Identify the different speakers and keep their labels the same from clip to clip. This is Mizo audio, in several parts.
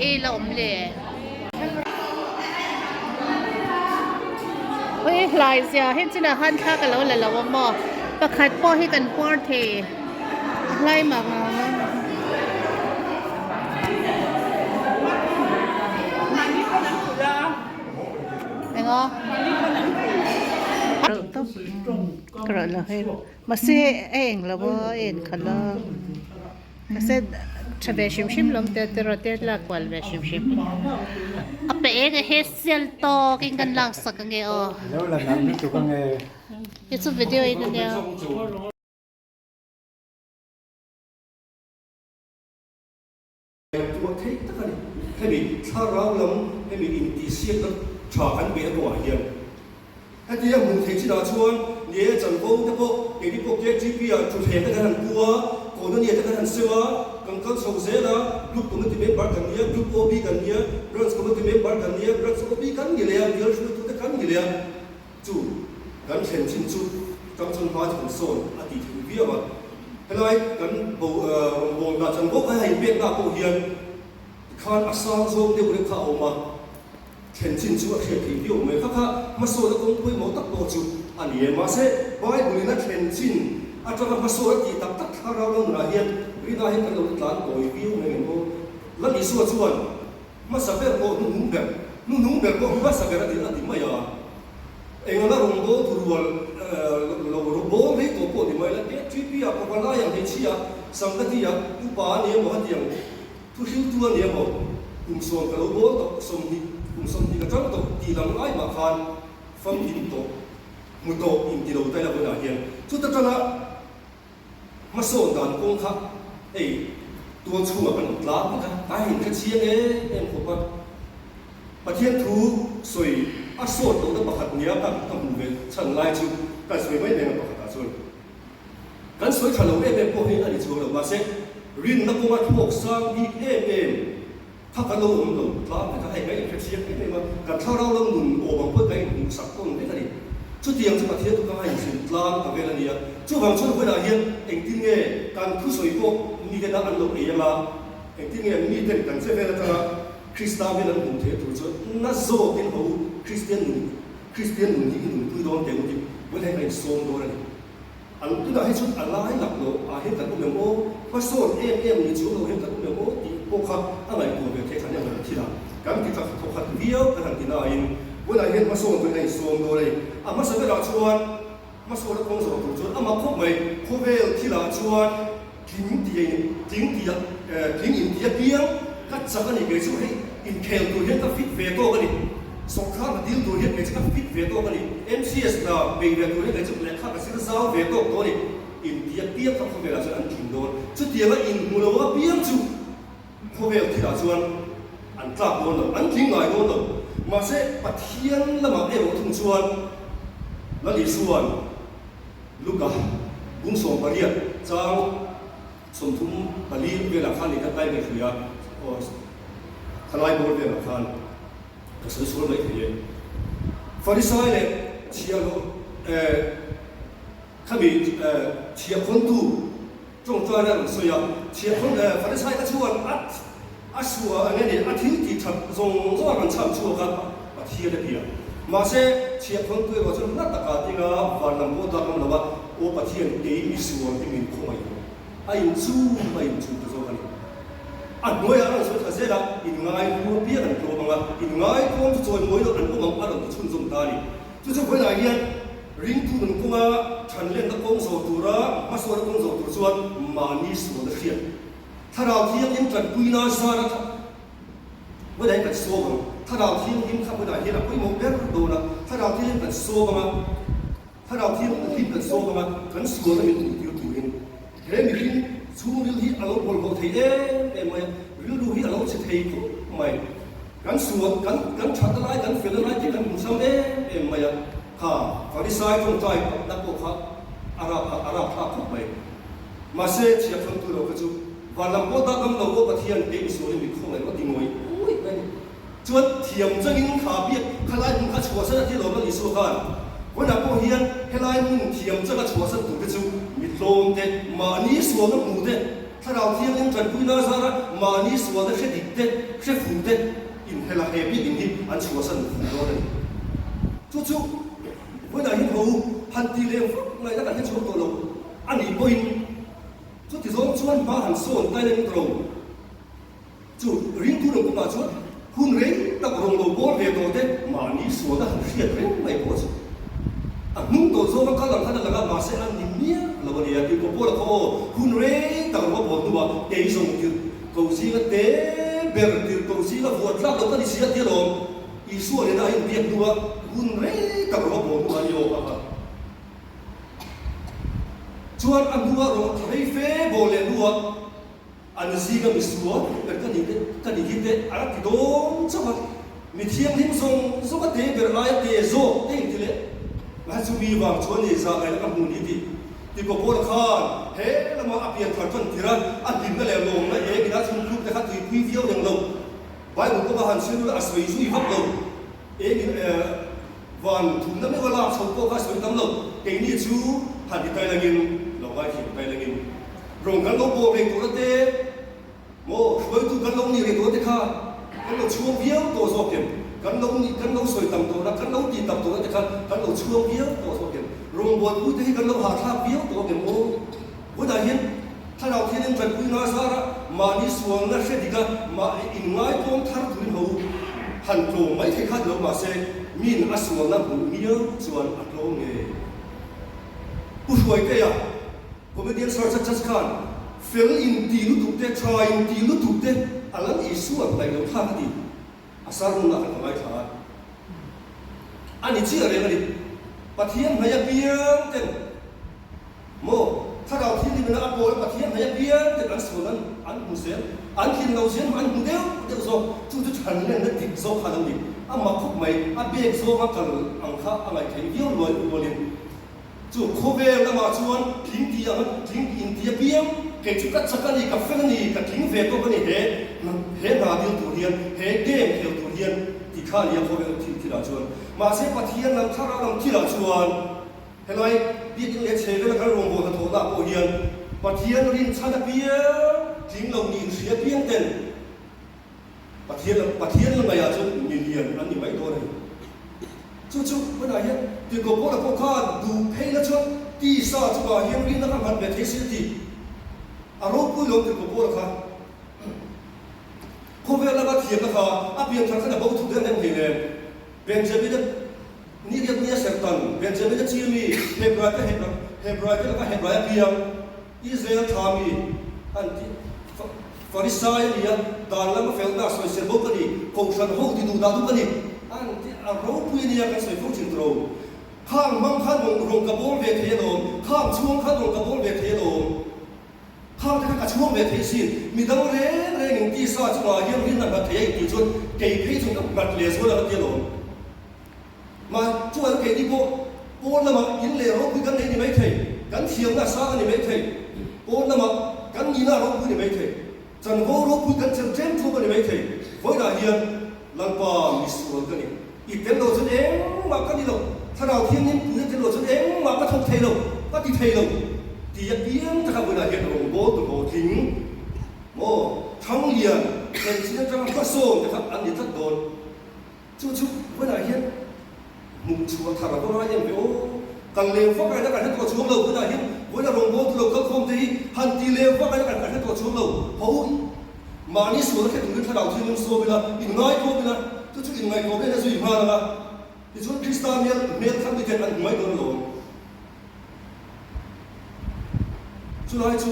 Speaker 1: ei la awm le? Ui hlai zia heng chinah khan thla ka lo la lo a maw pakhat pawh hi kan puar thei a hlai mak ang a. Enga? Mahse a eng lo a a en khalh a. Mahse tha ve hrim hrim lawm te te rawh te lak kual ve hrim hrim. A pe eng a he sial tawk in kan lak sak ange aw.
Speaker 2: Lo la nalh lutuk ange.
Speaker 1: Hei chu video in ania.
Speaker 3: Ngaihtuah theih tak a ni. Hemi thlarau lam hemi intihsiakna tha kan beihna kawngah hian hetia hmuh theih chinah chuan ni e chanvo te pawh keini pawh KTP ah thutthleng te kan han pu a, Kononia te kan han sem a, kan kal chho zel a, Group Committee member kan nia, Group OB kan nia, Branch Committee member kan nia, Branch OB kan ni leh a, bial hruaitute kan ni leh a, Chu kan thlen chin chu tangchung hma chu kan sawn a tih theih viau a. Helai kan bo rawngbâwl dah chan bawk a hei pekna pawh hian tikhan a sang zawng deuh reuh kha a awm a, thlen chin chu a hriat theih viau mai. Kha kha hmasawn a kawng pawimawh tak pawh chu a ni e. Mahse Bible in a thlen chin atanga hmasawn a tih tak tak thlarau lo nunah hian rina hian kan lo la tlan tawi viau mai ngem aw. Lal Isua chuan Hmasa ber pawh hnuhnung ber, hnuhnung ber pawh hmasa ber a ti a ti mai a. Enganga rawngbâwl thu rual lo bâwl rei tawh pawh ni mai la, KTP ah pawh valai ang hmeichhia, Sangati ah upa a ni emaw hetiang thu hriltu a ni emaw, kum sawm ka lo bâwl tawh, 20, kum 20 ka chang tawh tih lam ngai mah khan famkim tawh, hmu tawh inti lo ta ila vawiinah hian chuta tanga Hmasawn dan kawng kha hei tual chhungah kan awm tlang vek a, a in hre chiang em em khawp a. Pathian thu sawi a sawt lohna pakhat nia ka ka hmuh ve chhan lai chu kan sawi mai mai ang pakhatah chuan kan sawi tha lo em em pawh hi a ni chuang lo, mahse rinna kawnga thawk sang bik em em kha kan lo awm lo tlang vek a, hei kan inhre chiang em em a, kan thlarau lo nun awm ang pawh kan inhmuh sak tawn vek a ni. Chutiang chu Pathian tukang a inhrilh tlang ta vel a ni a, chuvang chuan vawilah hian engtin nge kan thusawi pawh miten a an lo ei anga, engtin nge miten kan che vel atanga Krista hmel an hmuh theih tur chuan na zawkin ho Kristian nun Kristian nun hi i nunpui dawn teh u tih vawilah hian kan insawm dawn a ni. An tunah hi chuan a lai lak loh ah hian kan awm em aw, hmasawn em em ni chung lo hian kan awm em aw tih pawh kha a ngaihtuah ve theih than em ang thil a. Kan ti tak thawk khat viau kan han ti nain vawilah hian hmasawn turin a insawm dawn a ni. A hmasa berah chuan hmasawn a kawng zawh tur chuan amah khawp mai khawvel thilah chuan tling ti a in tling ti a tling in ti a piang ka chak a ni kei chu hei inkhel tur hian ka fit ve tawk a ni. Sawrkar hna dil tur hian kei chu ka fit ve tawk a ni. MCS hna bei ve tur hian kei chu lehkha ka zir zau ve tawk tawh a ni. Inti apiang kha khawvelah chuan an tling dawn. Chutianga inhmu lo apiang chu khawvel thilah chuan an tlak dawn lo, an tling ngai dawn lo. Mahse, Pathian lamah erawh thung chuan Lal Isua'n Luka bung 18 chang 34 velah khan lehkha Bible hruia thalai bawr velah khan, Ka sawi sual mai thei e. Farisai leh chhiahhlawh eh khami eh chhiahkhawntu tawngtaina a rawn sawi a, chhiahkhawn eh Farisai te chuan a a suah ang eni a thil tih that zawng zawng a rawn chham chhuak a, Pathian a ti a. Mahse chhiahkhawntu erawh chuan hla taka tinga van lam pawh dak ngam lo a, Aw Pathian kei misual hi min khawngaih rawh. A inchum a inchum ta zawk a ni. A hnuaiah a rawn sawi thla zel a, inngai tlum apiang an tlawm ang a, inngai tlawm chu chawimawi loh an awm ang a rawn ti chhunzawm ta a ni. Chu chu vawiinah hian ringtu nun kawnga thanlenna kawng zawh tura hmasawnna kawng zawh tur chuan mahni sualna hriat Thlarau Thianghlim tanpuina zara vawiinah hian kan sawm ang. Thlarau Thianghlim kha vawiinah hian a pawimawh ber dawn a, Thlarau Thianghlim kan sawm ang a, Thlarau Thianghlim kan sawm ang a, kan sualna min hmuhtir turin he mihring chhungril hi a lo bawlhhlawh thei em em mai a, rilru hi a lo chhe thei khawp mai. Kan sual, kan kan thatna lai, kan felna lai tih kan hmu sam em em mai a, kha Farisai tawngtai na pawh kha a rap a rap thlak khawp mai. Mahse, chhiahkhamtu lo kha chu van lam pawh dak ngam lo aw Pathian kei misualin min khawngaih rawh ti ngawih ngawih mai a ni. Chuan thiam changin kha biak khalai hmun kha chhuahsan a ti lawm a Isua khan. Vawiinah pawh hian helai hmun thiam changa chhuahsan tur te chu mi tlawm te, mahni sualna hmu te. Thlarau Thianghlim tanpuina zara mahni sualna hre dik te, hre fu te inhela he biakinn hi an chhuahsan fu dawn a ni. Chu chu vawiinah hian ho han ti leh vak ngaihna kan hre chhuak tawh lo a nih pawhin chuti zawng chuan hma han sawn tai leh ngawt lo. Chu ringtu lo kawngah chuan hun rei tak rawn lo bawl ve tawh te mahni sualna han hriat reng mai pawh chu a hnung tawh zawng a kal ang khan a lang a, mahse a ni miah lo a nia. Tirhkoh Paula khaw aw, hun rei tak rawn bawl hnuah kei zawng tirhkoh zinga te ber tirhkoh zinga vuah tlak lo ka ni si a ti alawm. Isua nena a inbiak hnuah hun rei tak rawn bawl hnuah a ni aw a kha. Chuan a hnuah rawn rei fe bawl leh hnuah An zinga misual ber ka nih te, ka nih hi te a la ti dawn chauh a, mi thianghlim zawng zawng a te ber aia te zawk te inti leh la chu mi vang chuan ni zah ngaihna ka hmu ni tih ti Paul-a khan he lama a pian thar tan tir a, a hlimna leh lawmna eng ina chhungkhur te kha tuipui viau reng lo. Bible pawh a han chhiar ula a sawi zui vak lo. Eng in van thumna meuh a lak chho pawh kha a sawi tam lo. Keini chu han ti tai langin lo ngaithiam tai langin. Rawng kan lo bawh reng tawhna te maw hruaitu kan lo nih reng tawhna te kha kan lo chhuang viau tawh zawk em? Kan lo nih kan lo sawi tam tawhna kan lo tih tam tawhna te kha kan lo chhuang viau tawh zawk em? Rawngbawlpui te hi kan lo hahthlak viau tawh em aw? Hunah hian Thlarau Thianghlim tanpui nga zara mahni sualna hre dik a mahni inngaitawm thar turin ho han tlawm mai thei kha ni lo mahse min a sualna hmuh miau chuan a tlawm ngei. Pu Hruaitea. Comedian Search a judge khan fel in ti lutuk te, tha in ti lutuk te a lal Isua hnaih lo thlak a ti. A sermon ah khan ka ngaithla a. A ni chiah reng a ni. Pathian hnaih apiang ten maw Thlarau Thianghlim ina a pawl a Pathian hnaih apiang ten an sual an an hmu zel, an tlin lo zel an hmu deuh deuh zawk. Chu chu chhan lenna dik zawk khan a ni. A mak khawp mai. A bek zawnga kal ang kha a ngaihtheih viau luai rualin. Chu khawvel lamah chuan tling ti ang tling in ti apiang, kei chu ka chak a ni, ka fel a ni, ka tling ve tawk a ni he he hna dil tur hian, he game khel tur hian ti kha a ni a khawvel thil thilah chuan. Mahse Pathian lam thlarau lam thilah chuan helai biakinn leh chhe vela kan rawngbâwl hnathawhna ah pawh hian Pathian rinchhan apiang tling lo niin hria apiang ten Pathian Pathian la ngaihah chuan mi lian an ni mai dawn a ni. Chu chu hmanah hian Tirhkoh Paula pawh khan duh phei la chuan tisa chungah hian rinna kha nghat ve thei si a ti. A ropui lo Tirhkoh Paula kha. Khawvel lama thiamna kha a pian thar khan a bo thut reng reng hlei nen. Benjamin-a ni riak nia serhtan, Benjamin-a chi mi, Hebrai te Hebrai te laka Hebrai a piang, Israel tha mi an ti. Farisai a ni a, dan lama felna sawisel bawk a ni, Kohhran ho ti duh dah duh a ni. An ti a ropui a nia kan sawi fo thin tawh. Khang hmang khan rawn rawn ka bawl ve thei alawm, khang chhuang khan rawn ka bawl ve thei alawm, khang te kha ka chhuang ve thei sin, midang reng reng in tisa chungah hian rinna nghat thei a intih chuan kei phei chuan ka nghat leh zual ang a ti alawm. Mah chuan keini pawh pawn lamah in leh ropui kan nei ni mai thei, kan thiamna a sang a ni mai thei, pawn lamah kan nihna a ropui ni mai thei, chanvo ropui kan chem tlem thuam a ni mai thei. Vawiinah hian Lalpa misual ka ni, i tel lo chuan engmah ka ni lo, Thlarau Thianghlim pui a tel lo chuan engmah ka thawk thei lo, ka ti thei lo ti a piang taka vawiinah hian rawngbâwl tu hlawhtling maw Thanglian thlen chin atanga hmasawn te kha an ni tlat dawn. Chu chu hmunah hian hmuh chhuah thar a va ngai em ve aw. Kan leng vak aina kan hre tawh chuang lo hmunah hian vawiin a rawngbâwl tu lo kal khawm te hi han ti leng vak aina kan hre tawh chuang lo. Ho mahni sual a hre turin thlarau thianghlim sawm ila, inngaihtlawm ila, chu chu inngaihtlawm hian a zui nghal ang a. Tichuan Krista hmel hmel kha miten an hmu mai dawn alawm. Chulai chu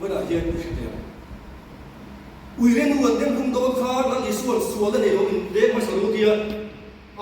Speaker 3: vawiinah hian i hre thei ang. Uire nu an dem hlum dawn kha Lal Isua'n sual a nei lo in leng hmasa lo tia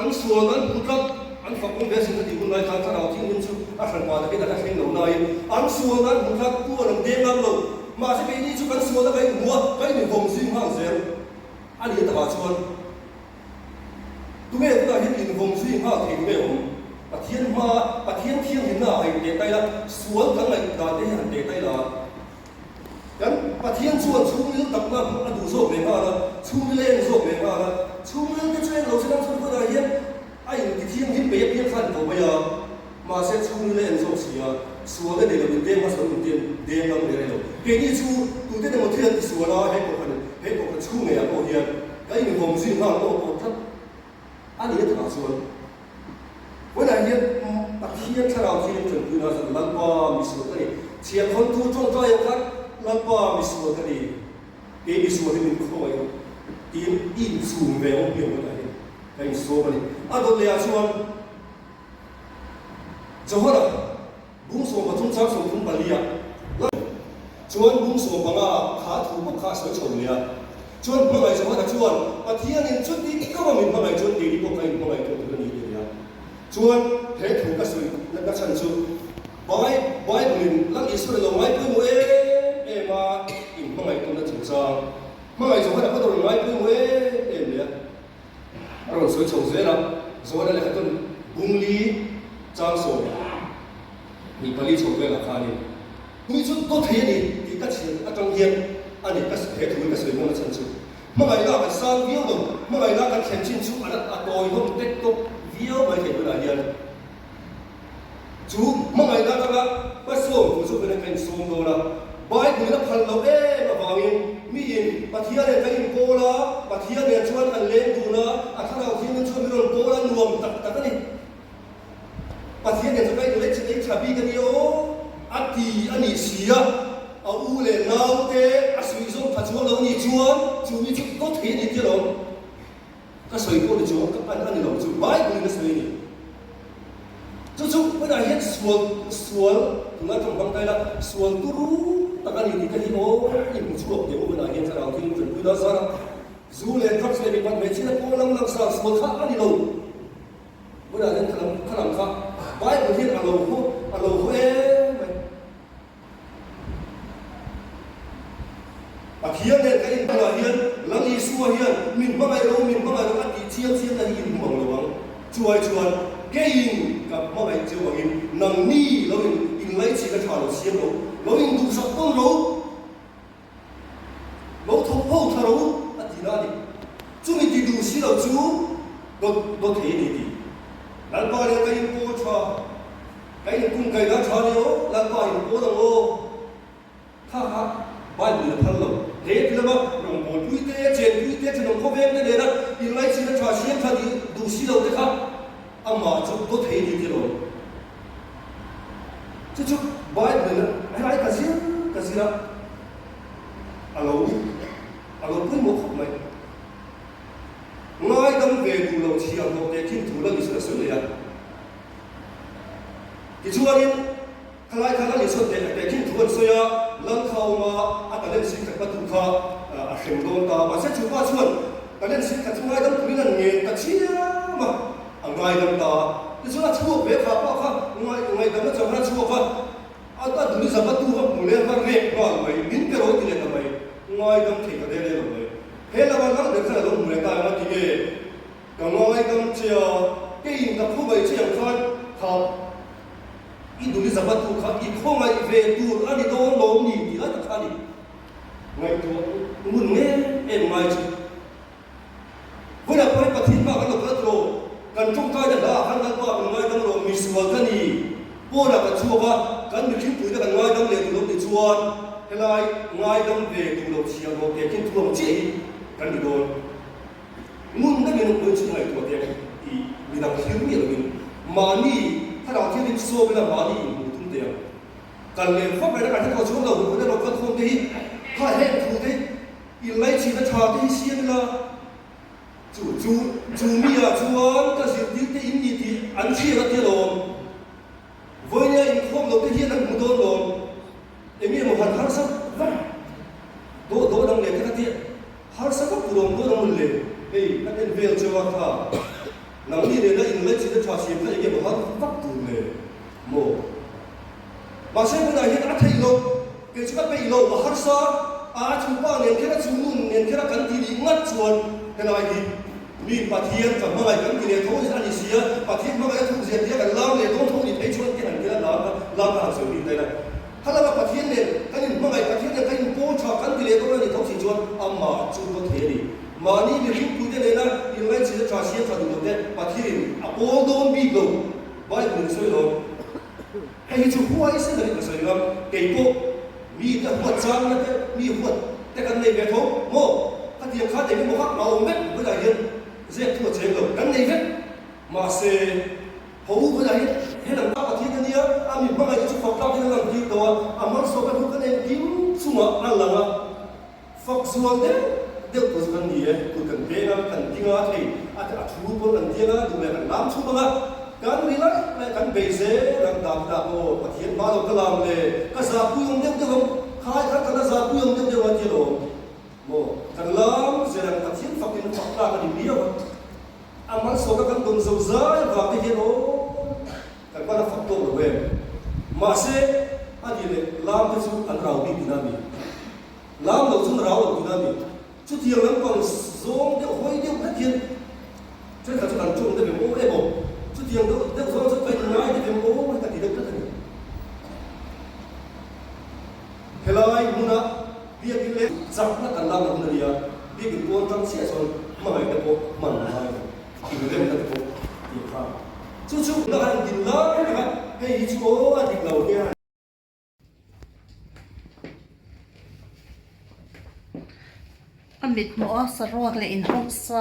Speaker 3: an sual an hmu tlat an fak awm ve sin a tih hun lai khan Thlarau Thianghlim chu a hran pa takin a la thleng lo nain an sual an hmu tlat tuan an deng ngam lo. Mahse keini chu kan sualna kan inhmu a, kan inhawm zing nghal zel a ni a takah chuan. Tunge tunah hian invawm zui nghal thei tunge awm? Pathian hma, Pathian thianghlimna ah han teh tai la, sual kan ngaih dan te hi han teh tai la. Kan Pathian chuan chhungril takna a duh zawk ve nghal a, chhungril a en zawk ve nghal a, chhungril te chu en lo se dang chhun hunah hian a inti thianghlim peih apiang khan tawh mai a. Mahse chhungin a en zawk si a, sual a nei lo, indem hmasa lo, indem deng ngam reng a ni lo. Keini chu tute emaw thil an ti sual a, he kohhran he kohhran chhung ngeiah pawh hian kan invawm zui nghal pawh pawh tlat a ni a takah chuan vawiinah hian Pathian thlarau thilin tanpui na zan Lalpa misual ka ni. Chhiahkhawntu tawngtai ang khan Lalpa misual ka ni. Kei misual hi min khawngaih a tiin i inchhum ve awm hian vawiinah hian ka insawm a ni. A dawt lehah chuan Johana bung 13 chang 34 ah la chuan bung 15 ah kha thu bawk kha a sawi chho leh a. Chuan hmangaih Johana chuan Pathianin chuti kama min hmangaih chuan keini pawh ka inhmangaih tawh tur a ni ti a. Chuan he thu ka sawi natna chhan chu Bible in Lal Isua lo ngai pawimawh em em a inhmangaih tawnna chungchang hmangaih Johana kha rawn ngai pawimawh em em leh a. A rawn sawi chho zel a, Johana lehkha tawn bung li chang 24 chho velah khanin Tui chu dawt thei a ni tih ka chhiar atang hian a ni ka he thu hi ka sawi ngawt a chhan chu hmangaihna kan sang viau lo, hmangaihna kan thlen chin chu a a tawi hlawm tek tawk viau mai thei hunah hian chu hmangaihna atanga hmasawm tur chu kan kan insawm dawn a, Bible in a phal loh em avangin miin Pathian nen kan inpawl a, Pathian nen chuan kan leng dun a, a thlarau thianghlim chuan min rawn pawl a nuam tak tak a ni. Pathian nen chu ka inlei che ei tha bik a ni aw a ti a nih si a, a u leh nau te a suih zawm tha chuang lo nih chuan chu mi chu dawt thei a ni tia lo. Ka sawi pawh ni chuang ka pan a ni lo chu Bible in a sawi a ni. Chu chu hmunah hian sual sual tunlai tawng hmang ta ila sual turu tak a ni tih te hi aw i hmu chhuak teh u hmunah hian thlarau thil tanpui la zar a, zu leh drugs leh mipat hmeichhia te pawh lam langsar sual kha a ni lo. Hmunah hian khalam khalam kha Bible hian a lo haw a lo haw em mai. Pathian nen ka inhmuhah hian Lal Isua hian min hmangaih lo, min hmangaih lo a tih chiang chiang na hi in hmu ang lo ang. Chuai chuan keiin ka hmangaih cheu angin nangni lo in inlaichhin a tha lo siam lo, lo induhsak tawn lo, lo thawk ho tha ro a ti na a ni. Chumi ti duh si lo chu dawt dawt thei a ni tih Lalpa nen ka inpawl tha. Ka inkum kai dan tha ni aw, Lalpa in pawl ang aw. Kha kha Bible in a phal lo. He ti lama rawngbawlpui te, chenpui te, thenawm khawveng te nena inlaichhin a tha siam tha dih duh si lo te kha amah chu dawt thei ni ti lo. Chu chu Bible in a helai ka zir ka zir a, a lo a lo pawimawh khawp mai. Ngaidam ve duh lo thiamhlawh teh khin thu la ni sawi a sawi leh a. Tichuanin, khalai khan a Isua teh teh khin thu an sawi a, Lal kha a awm a, a talent sik khat patu kha a hrem dawn ta. Mahse chu pa chuan talent sik khat chu ngaidam turin an ngen ta chiam a, a ngaidam ta a. Tichuan a chhuak ve kha pawh kha ngaihdamna chang khan a chhuak a, a a duni zam a tu kha hmu leh a va rek nghal mai, min pe rawh ti leh ta mai, ngaidam thei ta rel rel lo mai. He lama lal ber khan a lo hmu leh ta em a ti nge? Ka ngaidam che a, keiin ka khawngaih che ang khan kha i duli zapatu kha i khawngaih ve tur a ni dawn lawm ni tih lai tak kha a ni. Ngaihtuah ngun em em ngai chu. Vawilah pawhin Pathian hma kan lo kal tawh, kan tawngtai na hlaah khan Lalpa min ngaidam rawh, misual ka ni, pawnah kan chhuak a, kan mihringpui te kan ngaidam leh duh lo tih chuan helai ngaidam ve duh lo chhiah rawh teh khin thu ang chiah hi kan ni dawn. Ngun deuhin an puan chu ngaihtuah teh tih midang thlir miah loin mahni thlarau thianghlim sawm ila mahni inhmuh tum teh ang. Kal leh vak reng a kan hre tawh chuang lo, hun erawh kal khawm te hi kha heng thu te inlaichhin a tha te hi siam ila chu chu chu mi ah chuan ka zirtir te in ni tih an hriat a tia lawm. Vawinia inkhawm lo te hian an hmu dawn lawm. Enge maw han harsa vak dawh dawh dang leh te ka tia. Harsa vak tur awm dawn ang le, hei kan en vel cheu a kha nangni nena inlaichhin a tha siam kha enge maw har vak tur le maw? Mahse hmunah hian a theih loh, kei chu ka peih loh, a harsa a a chungpa nen kher a chungnun nen kher a kan ti nih ngat chuan helai hi mi Pathian ka hmangaih kan ti leh tho a ni si a, Pathian hmangaih a thuk zia tia kan lam leh dawn tho ni phei chuan ti han ti a lam kha lam kha han sawi bik daih a. Kha lama Pathian nen kan inhmangaih, Pathian nen kan inpawl tha kan ti leh dawn a ni tho si chuan amah chu dawt thei a ni. Mahni mihringpuite nena inlaichhin a tha siam tha duh lote Pathianin a pawl dawn bik lo, Bible in sawi lo. Hei hi chu huaisen takin ka sawi ngam, kei pawh mi te huat changna te, mi huat te kan nei ve tho maw? Khatiang khan eng emaw kha a awm vek bulah hian zep thu a cheng lo, kan nei vek. Mahse, ho u bulah hian helam tak Pathian a nia, a mi hmangaih te chu fak tlak in a lang tir tawh a, a malsawmna thu kan engkim chungah a lang a. Fak zual deuh deuh tur chu kan ni e, kut kan peng a, kan ding a, thei a a thu pawn kan diang a, duh leh kan lam chhum ang a, kan ri lai lai kan bei zel ang dak dak aw, Pathian hma lo ka lam le, ka zahpui awm deuh deuh ang, khai khan ka la zahpui awm deuh deuh a ti alawm maw, kan lam zel ang Pathian fakin fak tlak a ni miau a, a malsawmna kan dawn zo zai vang te hian aw kan hman a fak tawk lo em, mahse a ni leh lam te chu an rau bik ina mi. Lam lo chu rau lo tihna a ni. Chutiang lampang zawng deuh hawi deuh hlek hian thenkhat chu kan tawng deuh em aw emaw, chutiang deuh deuh zawng chu ka inngai deuh em aw hi ka ti deuh tlat a ni. Helai hmuna biakin leh chakna kan lakna hun a ni a, biakin pawn tang chiah chuan hmangaihna pawh hman a ngai lo, inremna te pawh tih a kha. Chu chu na han din lai reng a, hei hi chu aw a dik lo hian.
Speaker 1: A mit hmuh a saruak leh inhawng sa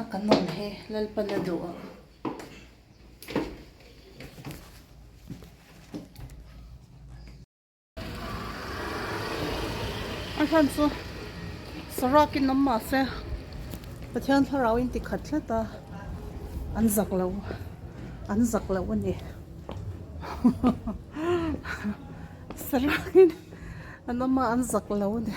Speaker 1: a kan awm hi Lalpan a duh a. A hlan chu saruak in awm mahse Pathian thlarau in ti khat tlat a an zak lo an zak lo a ni. Saruakin an awm a an zak lo a ni.